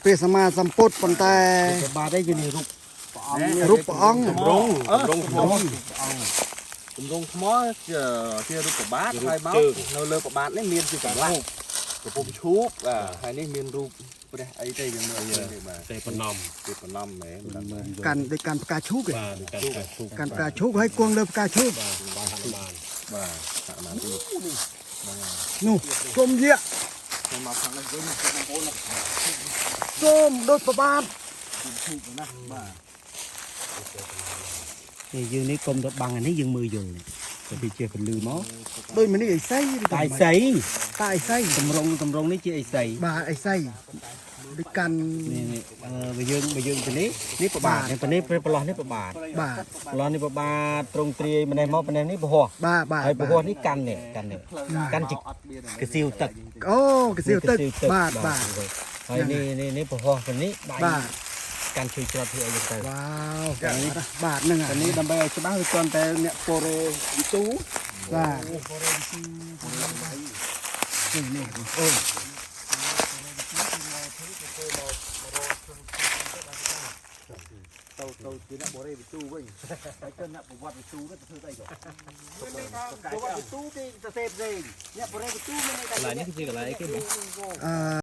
ព្រះសម្មាសម្ពុទ្ធប៉ុន្តែ បាទឯងគឺនេះរូបព្រះអង្គ រូបព្រះអង្គ ទម្រង់ទម្រង់ថ្ម ទម្រង់ថ្មជាជារូបប្របាទហើយមកនៅលើប្របាទនេះមានជាចម្លាក់កំពុងឈូកបាទហើយនេះមានរូបព្រះអីទេយើងមើលឃើញទេបាទ ទេប្រណំ គេប្រណំមែនមិនដឹងបាទ កាន់ដូចកាន់ផ្កាឈូកឯង បាទកាន់ផ្កាឈូក កាន់ផ្កាឈូកហើយគង់លើផ្កាឈូក បាទហនុមាន បាទហនុមានទី នោះសូមយៈ មកខាងនេះវិញបងប្អូន សូមដូចប្របាទ នេះយើងនេះកុំទៅបាំងអានេះយើងមើលយល់នេះទៅវាជាពលឺមក ដូចមនេះអីសីឬ តាយសី តាអីសី តម្រងតម្រងនេះជាអីសី បាទអីសីដូចកាន់ នេះនេះអឺបើយើងបើយើងទៅនេះនេះប្របាទនេះទៅនេះប្រឡោះនេះប្របាទ បាទ ប្រឡោះនេះប្របាទត្រង់ទ្រាយម្នេះមកម្នេះនេះពហោះ បាទបាទ ហើយពហោះនេះកាន់នេះកាន់នេះកាន់ជាកសៀវទឹក អូកសៀវទឹកបាទបាទ ហើយនេះនេះនេះពហោះទៅនេះដៃ បាទ កាន់ជួយច្រត់ធ្វើអីចឹងទៅ វ៉ាវបាទហ្នឹងហើយ នេះដើម្បីឲ្យច្បាស់វាគ្រាន់តែអ្នកប៉ូរ៉េវិទូ បាទនេះនេះបងប្អូន ទៅទៅជាអ្នកបូរ៉េវិទូវិញហើយទៅអ្នកប្រវត្តិវិទូទៅធ្វើស្អីក៏ប្រវត្តិវិទូគេសរសេរផ្សេងអ្នកបូរ៉េវិទូមានន័យថា កន្លែងនេះគឺជាកន្លែងអីគេបង អឺ